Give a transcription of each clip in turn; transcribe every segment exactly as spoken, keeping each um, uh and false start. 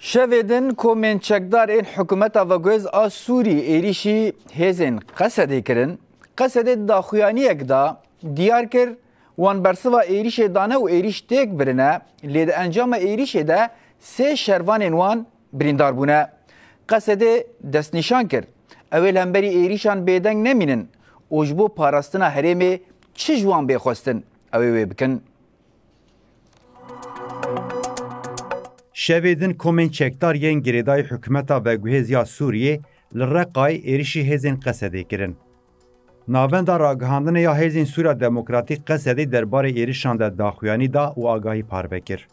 Şevê din komên çekdar ên hikûmeta veguhêz a Sûrî êrîşî hêzên Qesedê kirin. Qesedê di daxuyaniyek de diyar kir, wan bersiva êrîşê dane û êrîş têk birine, lê di encama êrîşê de sê şervanên wan birîndar bûne. Qesedê destnîşan kir, ew ê li hemberî êrîşan bêdeng nemînin û ji bo parastina herêmê çi ji wan bê xwestin, ew ê wê bikin. Şevê din komên çekdar yên girêdayî hikûmeta veguhêz ya Sûriyê li Reqayê êrişî hêzên Qesedê kirin. Navenda ragihandinê ya Hêzên Sûriya Demokratîk Qesedê derbarê êrişan de daxuyanî da û agahî parve kir.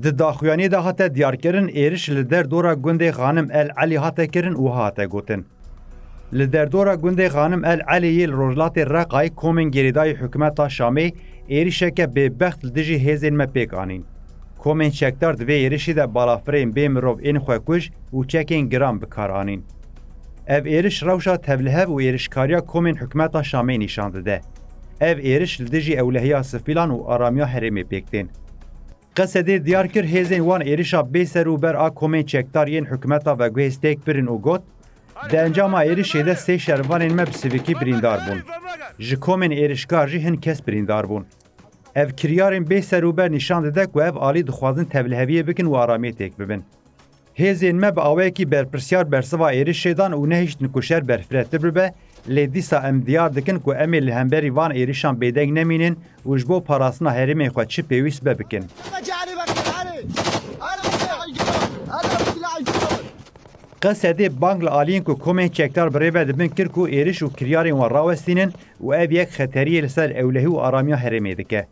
Di daxuyaniyê de hate diyarkirin, êriş li derdora gundê Xanim El Elî hate kirin û hate gotin. Li derdora gundê Xanim El Elî yê li rojhilatê Reqayê komên girêdayî hikûmeta Şamê êrişeke bêbext li dijî hêzên me pêk anîn. Komên çekdar di vê êrişî de balafirên bê mirov ên xwekuj û çekên giran bi kar anîn. Ev êriş rewşa tevlihev û êrişkariya komên hikûmeta Şamê nîşan dide. Ev êriş li dijî ewlehiya sivîlan û aramiya herêmê pêk tên. Qesedê diyar kir, hêzên wan êrişa bêserûber a komên çekdar yên hikûmeta veguhêz têk birin û got, di encama êrişê de sê şervanên me bi sivîkî birîndar bûn. Ji komên êrişkar jî hin kes birîndar bûn. Ev kiryarên bêserûber nîşan dide ku ev alî dixwazin tevliheviyê bikin û aramiyê têk bibin. Hêzên me bi awayekî berpirsyar bersiva êrişê dan û nehiştin ku şer berfirehtir bibe, lê dîsa em diyar dikin ku em ê li hemberî van êrişan bêdeng nemînin û ji bo parastina herêmê xwe çi pêwîst be bikin. Qesedê bang li aliyên ku komên çekdar bi rê ve dibin kir ku êriş û kiryarên wan rawestînin û ev yek xeteriyê li ser ewlehî û aramiya herêmê dike.